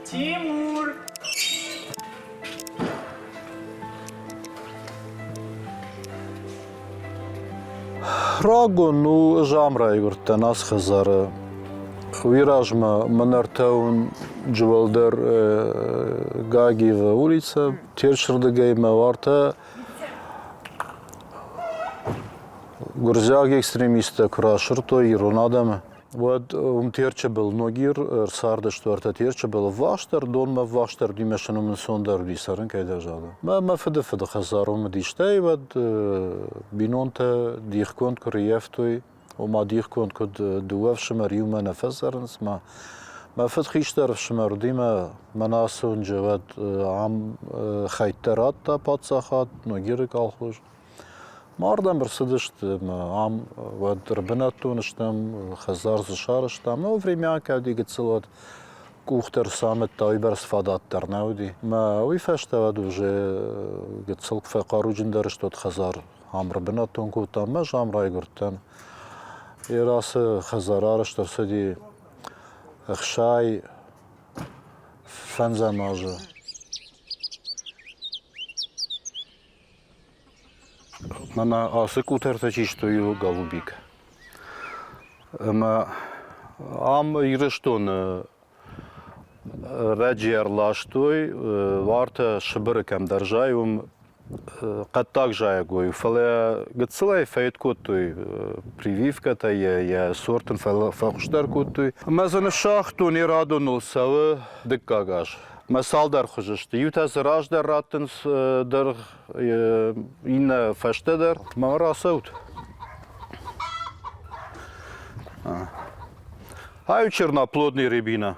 Тимур! Рагон у ӕз ам райгуырдтӕн ацы хӕдзары. Уый размӕ мын ӕртӕ уынджы уӕлдӕр Гагиева улица, Терчырдыгӕй мӕ уартӕ гуырдзиаг экстремисттӕ куы расырдтой ирон адӕмы, уӕд уым Терчы был Ногир ӕрцардысты уӕртӕ Терчы был ӕввахсдӕр, донмӕ ӕввахсдӕр уыди сын уым ӕнцондӕр уыди цӕрын кӕйдӕр залы. Мӕ мӕ фыды фыды хӕдзар уым уыди, стӕй уӕд бинонтӕ дихгонд куы рыййӕфтой, ома дихгонд куыд дыууӕ ӕфсымӕр иумӕ нӕ фӕцӕрынц, мӕ мӕ фыд хистӕр ӕфсымӕр уыди мӕ мӕн ацы уынджы уӕд ам хӕйттӕ радта паддзахад, Ногиры колхоз. Мардӕм ӕрцыдысты ӕмӕ ам уӕд ӕрбынӕттон стӕм, хӕдзар дзы сарӕзтам. Ну, времянкӕ уыди гыццыл уӕд къухтӕ ӕрцамыдта, уыйбӕрц фадат дӕр нӕ уыди. Мӕ уый фӕстӕ уӕд уже гыццыл куы фӕхъаруджындӕр сты, уӕд хӕдзар ам ӕрбынӕттон кодтам. Ӕз ам райгуырдтӕн. Йе ацы хӕдзар арӕзт ӕрцыди 65 азы. Мӕнӕ ацы къутӕртӕ чи сты, уый у голубик. Ӕмӕ ам Ирыстоны раджы ӕрластой, уартӕ Сыбыры кӕмдӕр зайы, уым хъӕддаг зайӕгой у, фӕлӕ гыццылӕй фӕид кодтой прививкӕтӕ, йӕ сорт ын фӕхуыздӕр кодтой. Ӕмӕ дзы ныссагътон, йӕ радоныл цӕуы дыккаг аз. Мӕ цалдӕр хуызы сты. Иутӕ дзы раздӕр раттынц дыргъ, иннӕ фӕстӕдӕр. Ма рацӕут. Ай черноплодный рябина.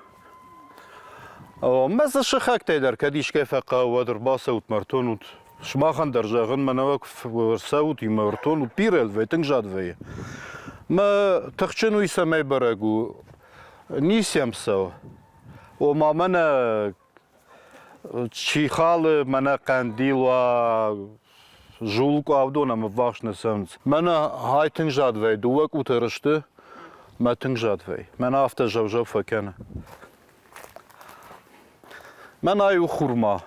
Мӕ дзы сыхӕгтӕй дӕр кӕд искӕй фӕхъӕуы, уӕд ӕрбацӕут мӕ ӕртонут. Сымахӕн дӕр зӕгъын, мӕнӕуӕг ӕрцӕут и мӕ ӕртонут. Бирӕ вӕййы, тынг зад вӕййы. Мӕ тыхджын уый цӕмӕй бӕрӕг у, ницы йӕм цӕуы. Ома мӕнӕ чи халы, мӕнӕ хъӕндил уа, зулкъ уа, уыдон ӕм ӕввахс нӕ цӕуынц. Мӕнӕ ай тынг зад вӕййы, дыууӕ къутӕры сты, мӕ тынг зад вӕййы. Мӕнӕ афтӕ зӕв-зӕв фӕкӕны. Мӕнӕ ай у хурма.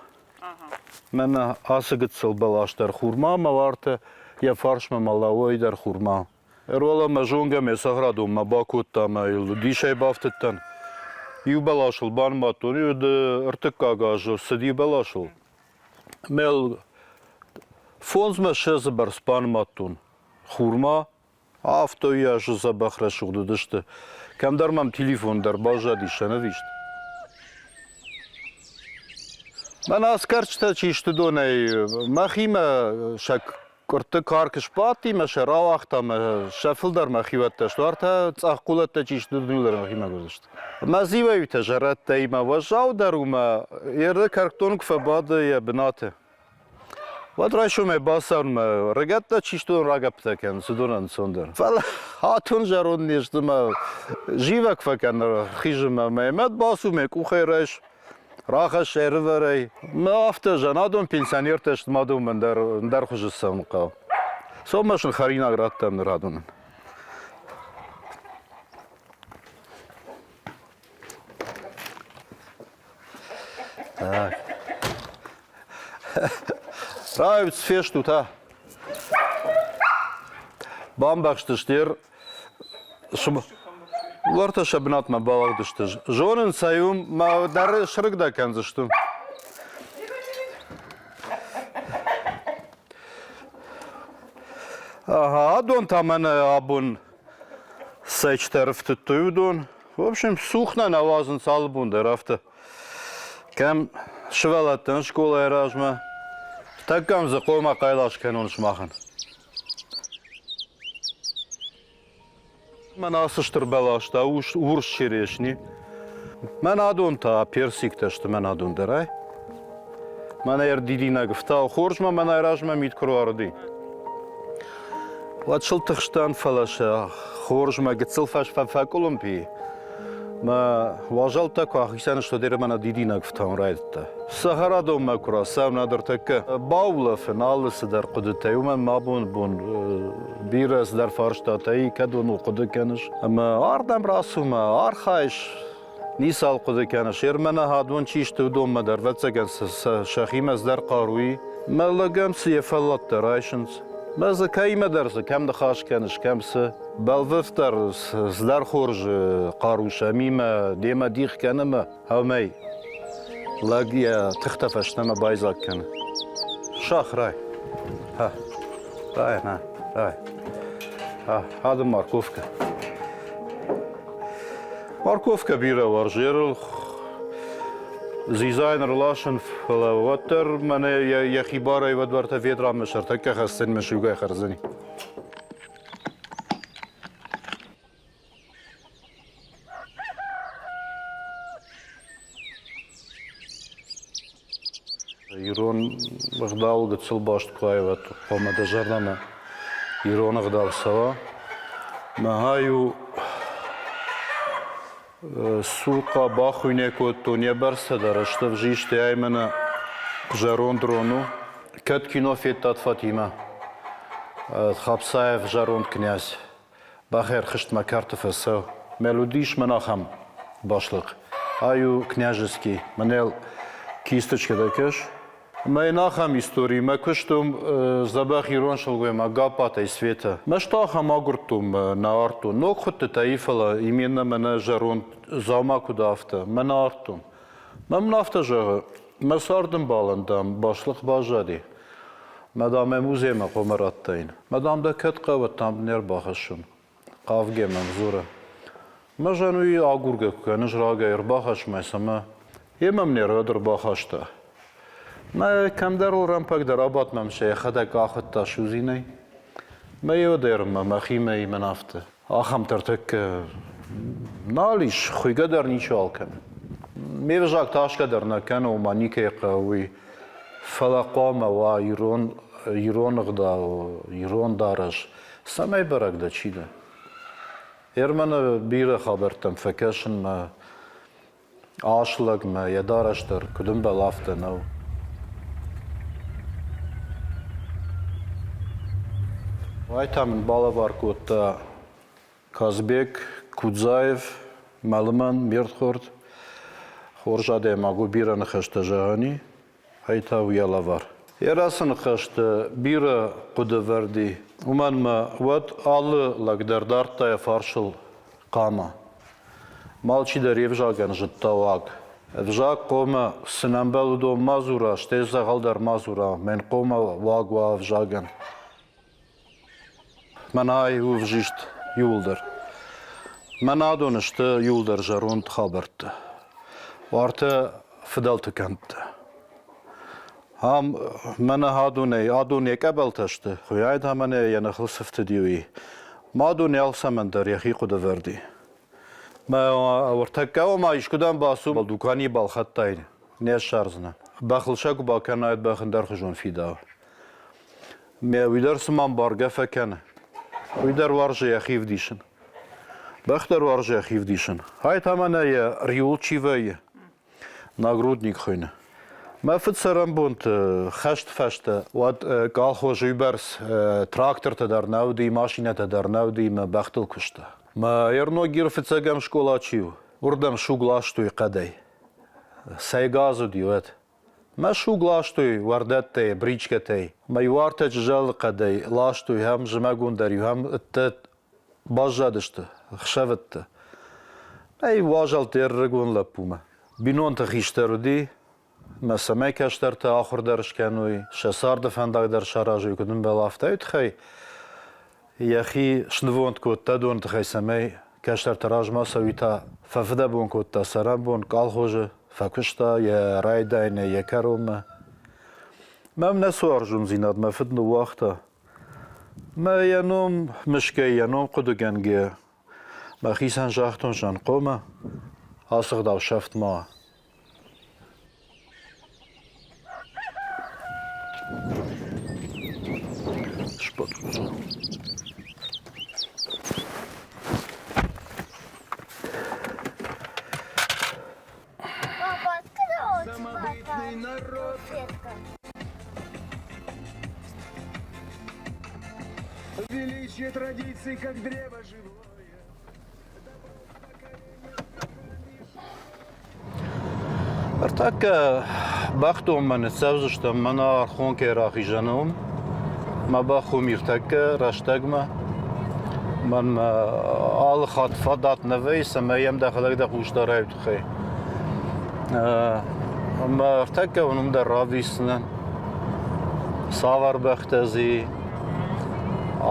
Мӕнӕ ацы гыццыл бӕлас дӕр хурма, мӕ уартӕ йӕ фарсмӕ мӕ лӕууой дӕр хурма. Ӕруӕлӕ мӕ зонгӕ ме цӕхӕрадонмӕ бакодта ӕмӕ йыл дисӕй бафтыдтӕн. Иу бӕласыл банымадтон, иу ӕртыккаг аз цыди бӕласыл. Мӕ фондзмӕ ссӕдзы бӕрц банымадтон. Хурмӕ афтӕ уыйас дзӕбӕх рӕсугъд уыдысты. Кӕмдӕр мӕм телефон дӕр баззадис ӕнӕвист. Мӕнӕ аскӕрчытӕ чи сты донӕй, мӕхимӕ сӕ Къуыртты карк сбадти мӕ сӕ рауагъта мӕ сӕ фылдӕр мӕхиуӕттӕ сты. Уартӕ цъӕх хъулӕттӕ чи сты, уыдон дӕр мӕхимӕ уыдысты. Мӕ зивӕгтӕ зӕрӕдтӕй мӕ уӕззаудӕр у мӕ еры кӕркдон куы фӕбады йӕ бынаты. Уӕд райсомӕй бацӕуын мӕ рыгӕттӕ чи сты, уыдон рагӕппытӕ кӕнынц, уыдон ӕнцондӕр. Фӕлӕ атон зӕронд не сты мӕ зивӕг фӕкӕн хизы мӕ мӕ бацу мӕ къухӕй райс. Рахӕсс ӕрывӕрӕй. Мӕ афтӕ зӕнадон пенсионертӕ сты ма дон ӕндӕр, ӕндӕр хуызы цӕуын хъӕуы. Цоммӕ сын хӕринаг радтӕм ныр адонӕн. Так. Райут фестут, а? Бамбӕхстысты Уӕртӕ сӕ бынатмӕ балыгъдысты. Зонынц ӕй уым, мӕ дӕр срыг дӕ кӕндзысты. Ага, адон та мӕнӕ абон сӕчтӕ ӕрфтыдтой уыдон. В общем, цух нӕ нӕ уадзынц алы бон дӕр афтӕ. Кӕм сывӕллӕттӕн скъолайы размӕ, тӕккӕ дзы хъуамӕ хъайлас кӕнон сымахӕн. Мӕн ацы стыр бӕлас та урс черешни. Мӕн адон та персиктӕ сты, мӕн адон дӕр ай. Мӕнӕ ӕрдидинӕг ӕфтау хорз ма мӕнӕй размӕ мит куы руарыди. Уӕд сыл тыхстӕн, фӕлӕ сӕ хорз мӕ гыццыл фӕс фӕкъуылымпи. Мӕ уазӕлттӕ куы ахицӕн сты, уӕд мӕнӕ дидинӕг фтауын райдыдта. Цӕхӕрадонмӕ куы рацӕуын, ныртӕккӕ баулӕфын алы цыдӕр хъуыдытӕй, уымӕн мӕ абон бон бирӕ цыдӕр фарстатӕ и, кӕдон хъуыды кӕныс. Ӕмӕ ардӕм рацу мӕ архайыс. Ницал хъуыды кӕныс, Ермӕны хӕдон чи сты, уыдонмӕ дӕр, ӕвӕццӕгӕн, сӕхимӕ цыдӕр хъару и. Мӕ лӕгӕн цы йӕ фӕллад дӕр айсынц. Мӕ дзы кӕимӕдӕр дзы кӕм ныхас кӕныс, кӕм цы. Бӕлвырддӕр цыдӕр хорз хъару сӕм и мӕ демӕ дих кӕны мӕ ӕмӕй лӕг йӕ тыхтӕ фӕстӕмӕ байдзаг кӕны. Сах рай. Ха. Рай, на, рай. Ха, адым морковка. Морковка бирӕ уарзы. Ерыл дзидзайын ӕрласын, фӕлӕ уӕддӕр мӕнӕ йӕхи барӕй уӕд уӕртӕ ведрамӕ сӕртӕккӕ хӕсдзӕни мӕ сиугай хӕрдзӕни. Ирон ӕгъдауы гыццыл баст куы аиват, хъуамӕ дӕ зӕрдӕмӕ ирон ӕгъдау цӕуа. Мӕ-иу цухъа бахуйне кодтон, йӕ бӕрцтӕ дӕр сты ӕвзистӕй, ай мӕнӕ зӕронд рон у. Кӕд кино федтат Фатимӕ? Хапсаев зӕронд князь. Бахӕрхызт мӕ кӕрты фӕцӕу. Мӕл уыдис мӕн ахӕм баслыхъ. Ай у княжеский, мӕнӕл кисточкӕ дӕр кӕс. Мӕ йын ахӕм истори, мӕ куыст уым дзӕбӕх ирон сылгоймаг Гаппатӕй Светӕ. Мӕ ахӕм агуырдтон, нӕ ардтон. Ног хуыдтытӕ и, фӕлӕ именно мӕнӕ зӕронд дзаума куыд афтӕ, мӕ нӕ ардтон. Мӕ мын афтӕ зӕгъы, мӕ цардӕмбалӕн, дам, баслыхъ баззади. Мӕ, дам, мӕ музеймӕ хъуамӕ радтаин. Мӕ, дам, дӕ кӕд хъӕуы, там не рбахӕссон. Хъавгӕ мӕм дзуры. Мӕ зӕн уый агургӕ куы кӕныс рагӕй, ӕрбахӕсс мӕ цӕмӕ. Йе мӕм не рвӕд ӕрбахаста. Мӕ кӕмдӕр рӕмпӕг дӕр абадт мӕм сӕ йӕхӕдӕг ахуыдта судзинӕй. Мӕ еуӕдӕр мӕ мӕхимӕ мӕн афтӕ. Ахӕм тӕртӕккӕ нал ис, хуыйгӕ дӕр ничиуал кӕны. Ме взаг тасгӕ дӕр нӕ кӕны, ома никӕй хъӕуы уый. Фӕлӕ хъуамӕ уа ирон, ирон ӕгъдау, ирон дарӕс. Цӕмӕй бӕрӕг дӕ, чи дӕ? Ерманы бирӕ хабӕрттӕм фӕкӕсын мӕ ас лӕгмӕ йӕ дарӕс дӕр куыд ӕмбӕлы, афтӕ нӕу. Уай та мын балӕвар кодта Казбек Кудзаев, мӕ лымӕн, ме рдхорд. Хорз адӕймаг у, бирӕ ныхӕстӕ зӕгъӕн и. Ай та у йӕ лӕвар. Йӕ рацы ныхӕсты бирӕ хъуыды вӕрд и. Уымӕн мӕ уӕд алы лӕг дӕр дардта йӕ фарсыл хъама. Алчидӕр йе взагӕн зыдта уаг. Ӕвзаг хъуамӕ цы нӕ ӕмбӕлы, уыдон ма дзура, стӕй дзӕгъӕл дӕр ма дзура, мӕн хъуамӕ уаг уа ӕвзагӕн. Мӕнӕ у ӕвзист иууылдӕр. Мӕнӕ адон сты иууылдӕр зӕронд хабӕрттӕ. Уартӕ фыдӕлты кӕмттӕ. Ам мӕнӕ адонӕй, адон йӕ къӕбӕлтӕ сты, хуыйай та мӕнӕ йӕ ныхыл сыфтыди уый. Ма адон алцӕмӕн дӕр йӕхи хъуыды вӕрди. Мӕ ӕртӕккӕ ма искуыдӕм бацу, дуканийы балхӕдтаин, не ссардзынӕ. Бӕхыл сӕ куы бакӕнай, бӕх ӕндӕрхуызон фидауы. Мӕ уый дӕр цыма ӕмбаргӕ фӕкӕны. Уый дӕр уарзы йӕхи вдисын. Бӕх дӕр уарзы йӕхи вдисын. Ай та мӕнӕ йӕ риуыл чи вӕййы, нагрудник хуыйны. Мӕ фыд цӕрӕнбонты хӕст фӕстӕ уӕд колхоз уыйбӕрц трактортӕ дӕр нӕ уыди, машинӕтӕ дӕр нӕ уыди, мӕ бӕхтыл куыста. Мӕ Ерногир фыццӕгӕм скъола чи у, уырдӕм суг ластой хъӕдӕй. Цӕй газ уыди уӕд? Мӕ суг ластой уӕрдӕттӕй, бричкӕтӕй. Мӕ иу артӕ чызӕлы хъӕдӕй ластой хӕм зымӕгон дӕр-иу хӕм ӕдде баззадысты хсӕвӕдты. Ӕй уазӕлтты ӕрыгон лӕппумӕ. Бинонты хистӕр уыди, мӕ цӕмӕй кӕстӕртӕ ахуыр дӕр скӕной, сӕ царды фӕндаг дӕр саразой, куыд ӕмбӕлы, афтӕ тыххӕй йӕхи снывонд кодта доны тыххӕй, цӕмӕй кӕстӕрты размӕ цӕуи та фӕфыдӕбон кодта цӕрӕнбон колхозы, фӕкуыста йӕ райдайӕнӕй йӕ кӕронмӕ. Мӕм нӕ суарзондзинад мӕ фыд ныууагъта. Мӕ йӕ ном мысгӕ, йӕ ном хъуыдыгӕнгӕ мӕхицӕн загътон Жанхъомӕ, ацы гъдау сӕфт ма уа. Папа, откуда у тебя та салфетка? Величие традиций, как древо живое. Ӕртӕккӕ бӕхдонмӕ ныццӕудзыстӕм мӕнӕ Архонкӕйы рахизӕны уым. Мӕ бӕх уым иртӕккӕ рӕстӕгмӕ. Мӕнмӕ алы хатт фадат нӕ вӕййы, цӕмӕй йӕм дӕхӕдӕг дӕ хъус дарай уый тыххӕй. Ӕмӕ ӕртӕккӕ уын уым дӕр равдисдзынӕн, цавӕр бӕхтӕ дзы и.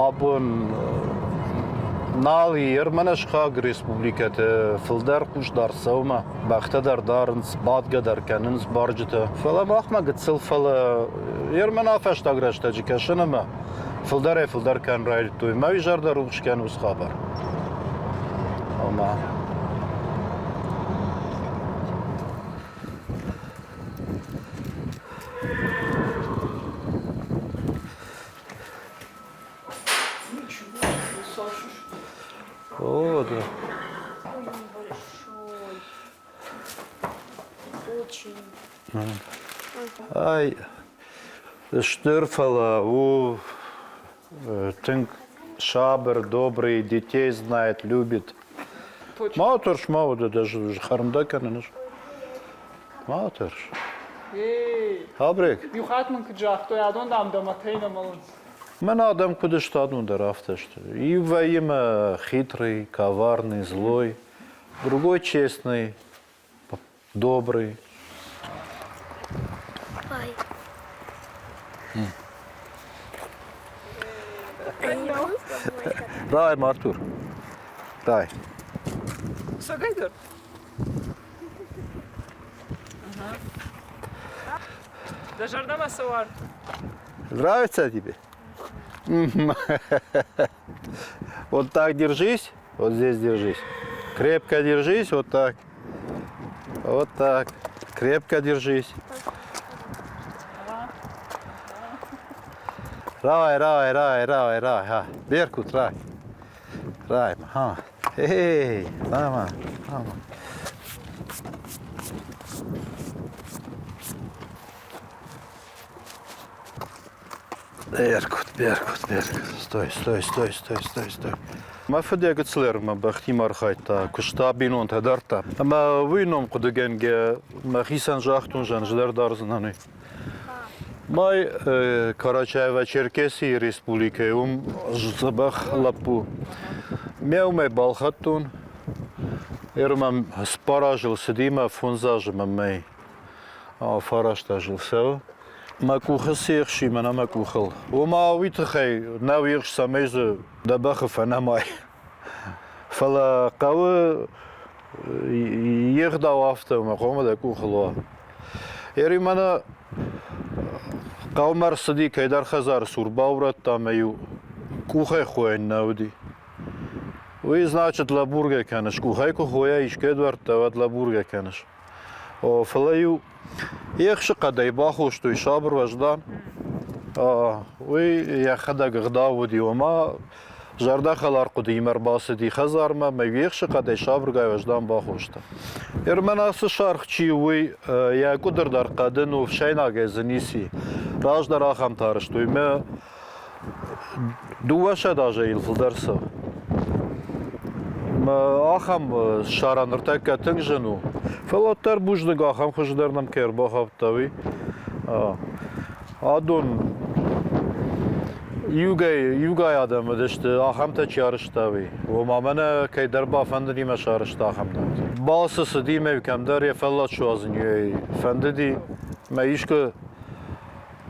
Абон нал и ӕрмӕнӕ сыхаг республикӕты фылдӕр хъусдард цӕуы мӕ бӕхтӕ дӕр дарынц, бадгӕ дӕр кӕнынц барджытӕ. Фӕлӕ махмӕ гыццыл, фӕлӕ ӕрмӕнӕ фӕстаг рӕстӕджы кӕсын ӕмӕ фылдӕрӕй-фылдӕр кӕнын райдыдтой. Мӕ уый зӕрдӕ рухс кӕны уыцы хабар. Ома. О, да. Ой, он большой. Очень. Ай, стыр, фӕлӕ у тынг сабыр, добрый, детей знает, любит. Точно. Ма тӕрс, ма уӕдӕ даже хӕрын кӕнын. Ма тӕрс. Эй, Абрек. Иу хатт мын куыд загътой, адон, дам, дӕ мӕтӕй нӕ мӕлынц. Мӕн адӕм куыд сты, адон дӕр афтӕ сты. Иу вӕййы мӕ хитрый, коварный, злой, другой честный, добрый. Ай. Дай, Артур. Дай. Сагайдер. Дӕ зӕрдӕмӕ цӕуы Артур? Нравится тебе? Вот так держись, вот здесь держись. Крепко держись, вот так. Вот так. Крепко держись. Давай, давай, давай, давай, давай. Ха. Беркут, давай. Давай, ха. Эй, мама, мама. Беркут, Беркут, Беркут. Стой, стой, стой, стой, стой, стой. Мӕ фыд йӕ гыццыл ӕрмӕ бӕхтимӕ архайдта, куыста, бинонтӕ дардта. Ӕмӕ уый ном хъуыдыгӕнгӕ мӕхицӕн загътон, зӕнджы дардзынӕн уый. Май Карачаево-Черкесийы республикӕйы уым дзӕбӕх лӕппу. Ме уымӕй балхӕдтон. Ӕрмӕ цыппар азыл цыди мӕ фондз азы мӕ мӕй фараст азыл цӕуы. Мӕ къухы цы ехс и, мӕнӕ мӕ къухыл. Ома уый тыххӕй нӕу ехс, цӕмӕй дзы дӕ бӕхы фӕнӕмай. Фӕлӕ хъӕуы йе гъдау афтӕ, мӕ хъуамӕ дӕ къухыл уа. Ери мӕнӕ хъӕумӕ ӕрцыди, кӕйдӕр хӕдзары цур баурӕдта ӕмӕ-иу къухӕй хойӕн нӕ уыди. Уый, значит, лӕбургӕ кӕныс. Къухӕй куы хойа искӕй дуӕрттӕ, уӕд лӕбургӕ кӕныс. О, фӕлӕ-иу ехсы хъӕдӕй бахостой сабыр уӕздан. Уый йӕхӕдӕг ӕгъдау уыди, ома зӕрдӕхӕлар хъуыдыимӕ ӕрбацыди хӕдзармӕ мӕ ехсы хъӕдӕй сабыргай уӕздан бахоста. Ермӕн ацы саргъ чи у, уый йӕ къуыдыр дӕр хъӕдын у, ӕфсӕйнагӕй дзы ницы и. Раздӕр ахӕмтӕ арӕзтой. Мӕ 200 азӕй йыл фылдӕр цӕуы. Ахӕм ссарӕн ныртӕккӕ тынг зын у. Фӕлӕ уӕддӕр бузныг, ахӕм хуыздӕр нӕм кӕй ӕрбахаудта, уый. Адон иугай, иугай адӕм уыдысты, ахӕмтӕ чи арӕзта, уый. Ома мӕнӕ кӕйдӕр бафӕндыди мӕ сарӕзта ахӕмтӕ. Балцы цыди мӕ кӕмдӕр йӕ фӕллад суадзын фӕндыди, мӕ искуы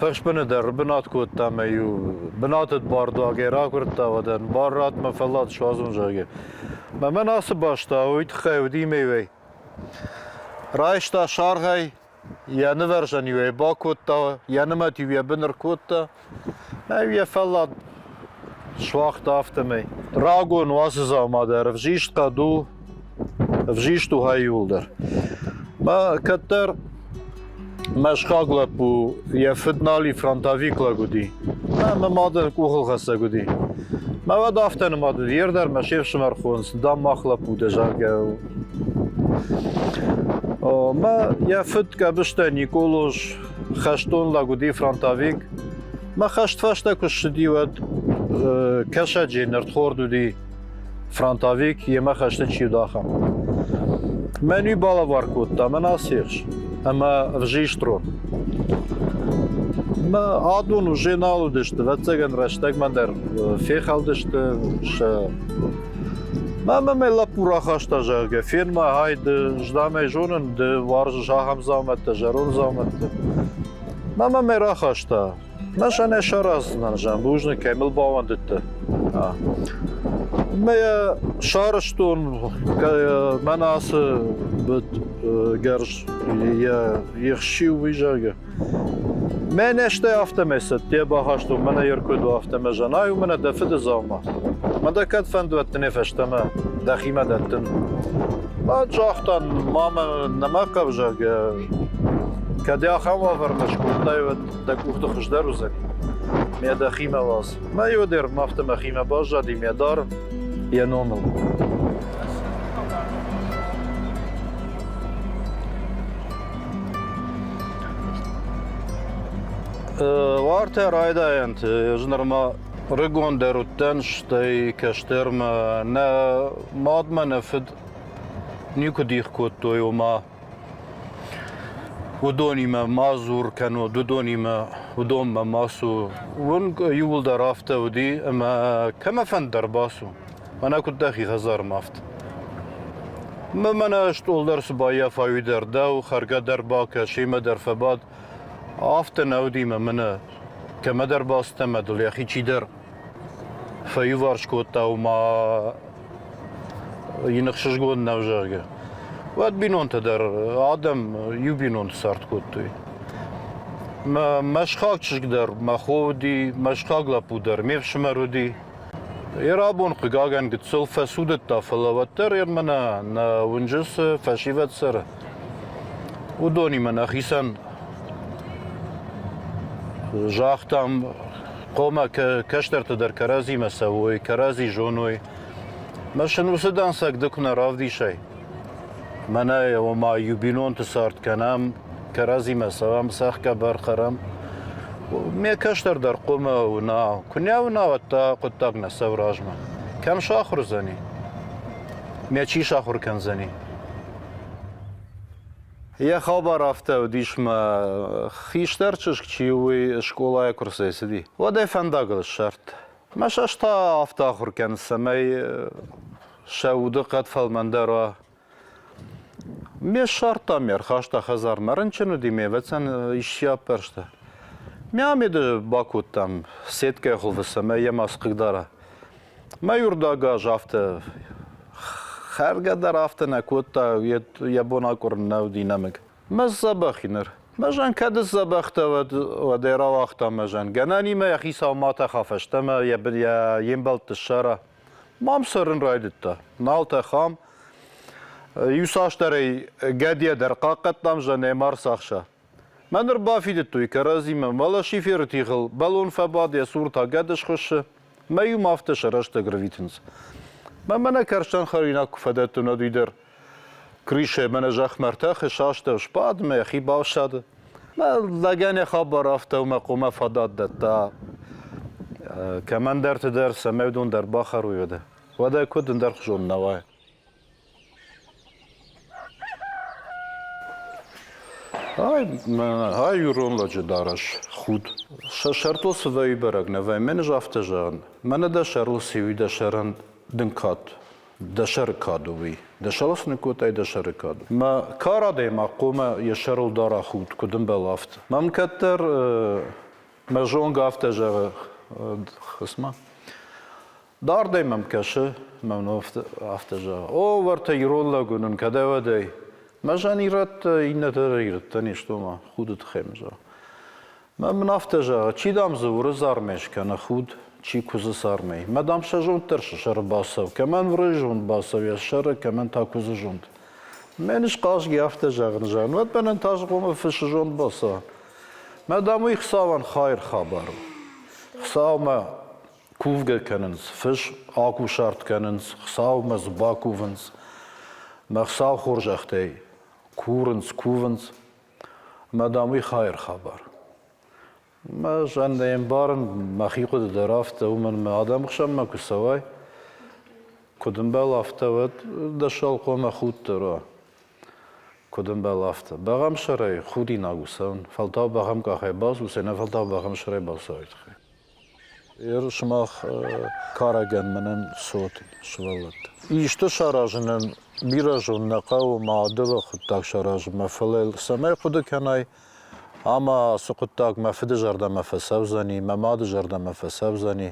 Фӕсбыны дӕр бынат кодта ӕмӕ-иу бынаты бардуагӕй ракуырдта, уӕдӕн бар ратт мӕ фӕллад суадзон, зӕгъгӕ. Мӕ мӕн ацы бӕстӕ уый тыххӕй уыди мӕ Райста саргъӕй, йӕ нывӕрзӕн-иу ӕй бакодта, йӕ нымӕт-иу йӕ бын ӕркодта, ӕмӕ-иу йӕ фӕллад суагъта афтӕмӕй. Рагон у ацы дзаума дӕр, ӕвзист хъӕд у, ӕвзист у хай иууылдӕр. Мӕ кӕддӕр Мӕскаг лӕппу йӕ фыд нал и, фронтовик лӕг уыди. Мӕ мады къухылхӕцӕг уыди. Мӕ уӕд афтӕ нымад уыди, ер дӕр мӕ се фсымӕр хонынц, дам мах лӕппу дӕ, зӕгъгӕ. Мӕ йӕ фыд Гӕбыстӕ Николоз хӕстон лӕг уыди, фронтовик. Мӕ хӕст фӕстӕ куы ссыди, уӕд Кӕсӕджы нартхорд уыди фронтовик, йемӕ хӕсты чи уыд, ахӕм. Мӕн уый балӕвар кодта, мӕн ацы ехс. ӕмӕ ӕвзист рон. Мӕ адон уже нал уыдысты, ӕвӕццӕгӕн рӕстӕгмӕ дӕр фехӕлдысты сӕ. Мӕ мӕ лӕппу рахаста, зӕгъгӕ, фен ма, ай ды здамӕй зонын, ды уарзыс ахӕм дзаумӕттӕ, зӕронд дзаумӕттӕ. Мӕ мӕ рахаста. Мӕ сӕ нӕ сараздзынӕн, зӕгъ, бузныг, кӕй мыл бауӕндыдтӕ. Мӕ йӕ сарӕзтон, мӕнӕ ацы гӕрз йӕ ехсиу, уый, зӕгъгӕ. Мӕнӕ стӕй афтӕмӕй цӕттӕ бахастон, мӕнӕ йе ркуыд у афтӕмӕ зӕнай у мӕнӕ дӕ фыды дзаума. Мӕ дӕ кӕд фӕнды, уӕд дын ӕй фӕстӕмӕ дӕхимӕ дӕттын. Уӕд загътан, мамӕ, нӕ мӕ хъӕуы, зӕгъгӕ, кӕд ахӕм уавӕрмӕ скодтай, уӕд дӕ къухты хуыздӕр уыдзӕни. Мӕ дӕхимӕ уадз. Мӕ иу дӕр афтӕ мӕхимӕ баззади, мӕ дарын йӕ номыл. Уартӕ райдайӕнты ӕз нырма рыгондӕр уыдтӕн, стӕй кӕстӕрмӕ нӕ мадмӕ нӕ фыд никуы дих кодтой, ома уыдонимӕ ма дзур кӕнод, уыдонимӕ уыдонмӕ ма цу. Уынг иууылдӕр афтӕ уыди, ӕмӕ кӕмӕфӕнддӕр бацу. Мӕнӕ куыд дӕхи хӕдзармӕ афтӕ. Мӕ мӕнӕ стъол дӕр цы баййафа, уый дӕр дӕу, хӕргӕ дӕр бакӕ, семӕ дӕр фӕбад. Афтӕ нӕ уыди мӕ мӕнӕ кӕмӕдӕр бацыдтӕн ӕмӕ дыл йӕхи чидӕр фӕиуварс кодта, ома йын ӕхсызгон нӕу, зӕгъгӕ. Уӕд бинонтӕ дӕр, адӕм иу бинонты цард кодтой. Мӕ мӕ сыхаг чызг дӕр мӕ хо уыди, мӕ сыхаг лӕппу дӕр ме фсымӕр уыди. Йӕ рабон, хъыгагӕн, гыццыл фӕцудыдта, фӕлӕ уӕддӕр йӕ мӕнӕ нӕ уынджы цы фӕсивӕд цӕры, уыдонимӕ нӕхицӕн загътам, хъуамӕ кӕстӕртӕ дӕр кӕрӕдзимӕ цӕуой, кӕрӕдзи зоной. Мӕ сын уыцы дӕнцӕг ды куы нӕ равдисай, мӕнӕ ома иу бинонты цард кӕнӕм, кӕрӕдзимӕ цӕуӕм, цӕхгӕбӕр хӕрӕм. Ме кӕстӕр дӕр хъуамӕ уына, куынӕ уына, уӕд та хъуыддаг нӕ цӕуы размӕ. Кӕм сахуыр уыдзӕни? Мӕ чи сахуыр кӕндзӕни? Йӕ хабар афтӕ уыдис, мӕ хистӕр чызг чи у, уый скъолайӕ куы рцӕйцыди, уӕд ӕй фӕндагыл ссардта. Мӕ сӕс та афтӕ ахуыр кӕн, цӕмӕй сӕ удыхъӕд фӕлмӕндӕр уа. Ме ссардта, ме рхаста хӕдзармӕ, рынчын уыди, ме ӕвӕццӕн исчи аппӕрста. Ме амеды бакодтам сеткӕйы хуылфы, цӕмӕй йӕ ма схъыгдара. Мӕ юрдаг аз афтӕ хӕргӕ дӕр афтӕ нӕ кодта, йӕ бон акъуырын нӕ уыди нӕмыг. Мӕ сдзӕбӕх и ныр. Мӕ зӕн кӕд сдзӕбӕхтӕ, уӕд, уӕд ӕй рауагъта мӕ зӕн. Гӕнӕнимӕ йӕ хицау ма тӕха фӕстӕмӕ, йӕ, йӕ йе мбӕлтты ссара. Мам цӕрын райдыдта. Нал тӕхӕм. Иуцасдӕрӕй гӕдийӕ дӕр хъахъхъӕдтам, зӕн ӕй ма рцахса. Мӕ ныр бафидыдтой кӕрӕдзимӕ, мӕлӕ шиферы тигъыл бӕлон фӕбад, йӕ цур та гӕды схуыссы. Мӕ иумӕ афтӕ сӕ рӕстӕг рвитынц. Мӕ мӕнӕ кӕрстӕн хӕринаг куы фӕдӕттын, уӕд уый дӕр крышӕ мӕнӕ зӕхмӕ ӕртӕхы, састӕу сбад, мӕ йӕхи бафсады. Мӕ лӕгӕн йӕ хабар афтӕ у, мӕ хъуымӕ фадат дӕтта кӕмӕндӕрты дӕр, цӕмӕй уыдон дӕр бахӕрой уӕдӕ. Уӕдӕ куыд ӕндӕрхуызон нӕ уай. Ай, ай ирон лӕджы дарӕс, худ. Сӕ сӕртыл цы вӕййы бӕрӕг нӕ вӕййы. Мӕн ӕз афтӕ зӕгъын. Мӕнӕ дӕ сӕрыл цы уый дӕ сӕрӕн дын кад. Дӕ сӕры кад у уый. Дӕ сӕрыл цы ныккодтай, дӕ сӕры кад. Мӕ кар адӕймаг хъуамӕ йӕ сӕрыл дара худ, куыд ӕмбӕлы, афтӕ. Мӕм кӕддӕр мӕ зонгӕ афтӕ зӕгъы, хысмӕ. Дардӕй мӕм кӕсы, мӕн афтӕ зӕгъы, о, уӕртӕ ирон лӕг уынын, кӕдӕй-уӕдӕй. Мӕ зӕн ирӕттӕ, иннӕтӕ дӕр ирӕттӕ не сты, ома худы тыххӕй мын зӕгъы. Мӕ мын афтӕ зӕгъы, чи, дам, дзы уыры цармӕй скӕны худ, чи куыдзы цармӕй. Мӕ, дам, сӕ зонд дӕр сӕ сӕры бацӕуы. Кӕмӕн уыры зонд бацӕуы йӕ сӕры, кӕмӕн та куыдзы зонд. Мӕн схъазги афтӕ зӕгъын, зӕгъын, уӕд мӕнӕн та хъуамӕ фысы зонд бацӕуа. Мӕ, дам, уый Хуыцауӕн хайыр хабар у. Хуыцаумӕ кувгӕ кӕнынц, фыс акусарт кӕнынц, Хуыцаумӕ дзы бакувынц, мӕ Хуыцау хорзӕхтӕй курынц, кувынц. Мӕ, дам, уый хайыр хабар. Мӕ ӕз ӕй ӕмбарын, мӕхи хъуыды дӕр афтӕ, уымӕн мӕ адӕмы хсӕнмӕ куы цӕуай, куыд ӕмбӕлы, афтӕ уӕд дӕ сӕл хъуамӕ худт дӕр уа. Куыд ӕмбӕлы, афтӕ. Бӕгъӕмсарӕй худинаг у цӕуын, фӕлтау бӕгъӕмкъахӕй бацу, нӕ фӕлтау бӕгъӕмсарӕй бацӕуай тыххӕй. Ер сымах карӕгӕн мӕнӕн цот сывӕллӕттӕ. Исты саразынӕн бирӕ зон нӕ хъӕуы ма ӕдылы хъуыддаг саразынмӕ, фӕлӕ цӕмӕй хъуыды кӕнай, ӕмӕ ацы хъуыддаг мӕ фыды зӕрдӕмӕ фӕцӕудзӕни, мӕ мады зӕрдӕмӕ фӕцӕудзӕни,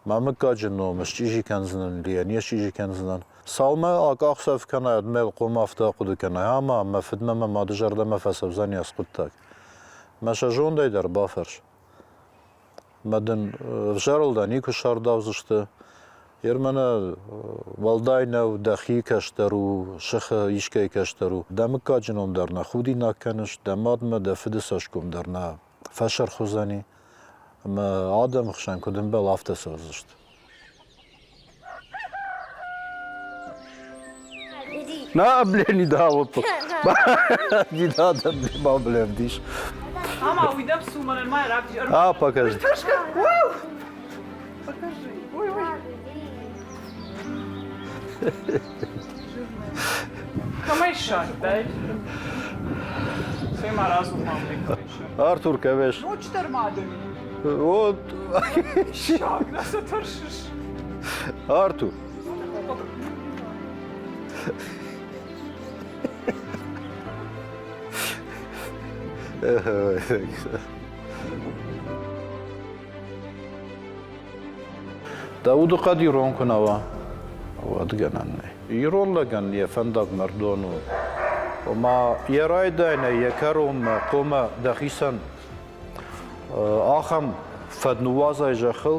мӕ мыггаджы ном счъизи кӕндзынӕн или не счъизи кӕндзынӕн. Цалмӕ акъахдзӕф кӕнай, уӕдмӕ хъуамӕ афтӕ ахъуыды кӕнай, ӕмӕ мӕ фыдмӕ мӕ мады зӕрдӕмӕ фӕцӕудзӕни ацы хъуыддаг. Мӕ сӕ зондӕй дӕр бафӕрс. Мӕ дын ӕвзӕрыл дӕ никуы сардаудзысты. Ер мӕнӕ уӕлдай нӕу, дӕхи кӕстӕр у, сыхы искӕй кӕстӕр у. Дӕ мыггаджы ном дӕр нӕ худинаг кӕныс, дӕ мадмӕ дӕ фыды цӕсгом дӕр нӕ фӕсырх уыдзӕни. Ӕмӕ адӕмы хсӕн куыд ӕмбӕлы, афтӕ цӕудзысты. На, блин, не дал. Не надо, блин, бля, вдиш. Мама, уйдем с ума, нормально, А, покажи. Покажи. Ой, ой. Кӕмӕй ссардтай? Цӕй ма радзур ма Артур, кӕвеш. Ноджыдӕр ма дын. Вот. Шаг, на цы тӕрсыс? Артур. Дӕ удыхъӕд ирон куы нӕ уа, уӕд гӕнӕн нӕй. Ирон лӕгӕн йӕ фӕндаг мӕрдон у. Ома йӕ райдайӕнӕй йӕ кӕронмӕ хъуамӕ дӕхицӕн ахӕм фӕд ныууадзай зӕххыл,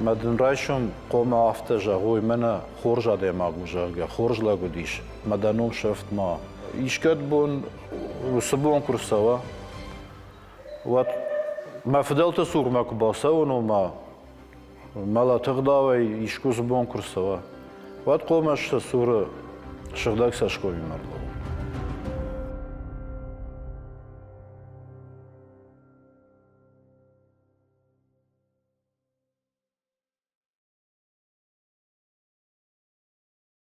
мӕ дын райсом хъуамӕ афтӕ зӕгъой, мӕнӕ хорз адӕймаг у, зӕгъгӕ, хорз лӕг уыдис, мӕ дӕ ном сӕфт ма. Искӕд бон уыцы бон куы рцӕуа, уӕд мӕ фыдӕлты цурмӕ куы бацӕуон, ома мӕлӕты гъдауӕй искуы цы бон куы рцӕуа, уӕд хъуамӕ сӕ цуры сыгъдӕг цӕсгомимӕ ӕрлӕууон.